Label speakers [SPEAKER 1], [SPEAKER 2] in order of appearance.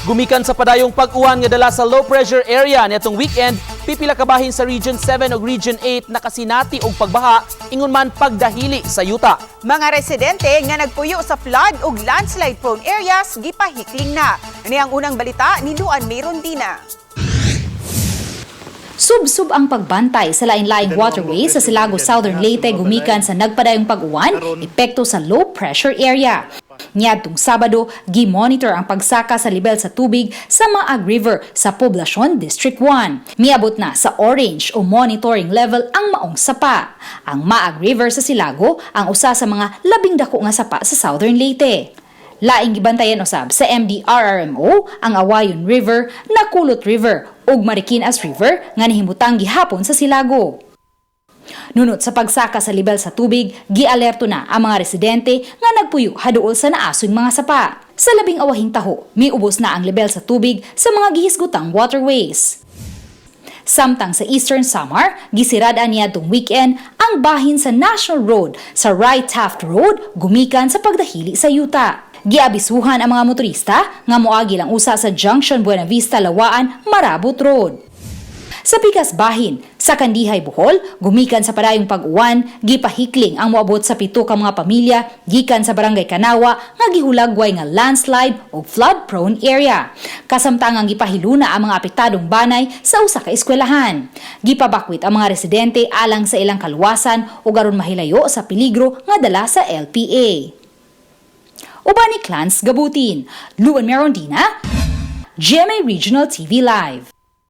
[SPEAKER 1] Gumikan sa padayong pag-uwan nga dala sa low pressure area niadtong weekend, pipila ka bahin sa Region 7 ug Region 8 nakasinati og pagbaha, ingon man pagdahili sa yuta.
[SPEAKER 2] Mga residente nga nagpuyo sa flood ug landslide prone areas gipahikling na. Ani ang unang balita ni Luan Merondina.
[SPEAKER 3] Sub-sub ang pagbantay sa lain-laing waterway sa Silago, Southern Leyte gumikan sa nagpadayong pag-uwan, epekto sa low pressure area. Niadtong Sabado, gi-monitor ang pagsaka sa lebel sa tubig sa Maag River sa Poblacion, District 1. Miabot na sa orange o monitoring level ang maong sapa. Ang Maag River sa Silago ang usa sa mga labing dako nga sapa sa Southern Leyte. Laing gibantayan usab sa MDRRMO ang Awayon River, Nakulot River ug Marikinas River nga nahimutang gihapon sa Silago. Nunot sa pagsaka sa lebel sa tubig, gialerto na ang mga residente nga nagpuyo haduol sa naasoy mga sapa. Sa labing awahing taho, miubos na ang lebel sa tubig sa mga gihisgutang waterways. Samtang sa Eastern Samar, gisirada niadtong weekend ang bahin sa National Road sa Right Taft Road gumikan sa pagdahili sa yuta. Giabisuhan ang mga motorista nga moagi lang usa sa Junction Buena Vista Lawaan Marabot Road. Sa pikas bahin, sa Kandihay, Bohol, gumikan sa padayong pag-uwan, gipahikling ang moabot sa 7 ka mga pamilya gikan sa Barangay Kanawa nga gihulagway nga landslide o flood-prone area. Kasamtangang gipahiluna ang mga apektadong banay sa usa ka eskwelahan. Gipabakwit ang mga residente alang sa ilang kaluwasan ug aron mahilayo sa peligro nga dala sa LPA. Uban ni Clans Gabutin, Luan Merondina, GMA Regional TV Live.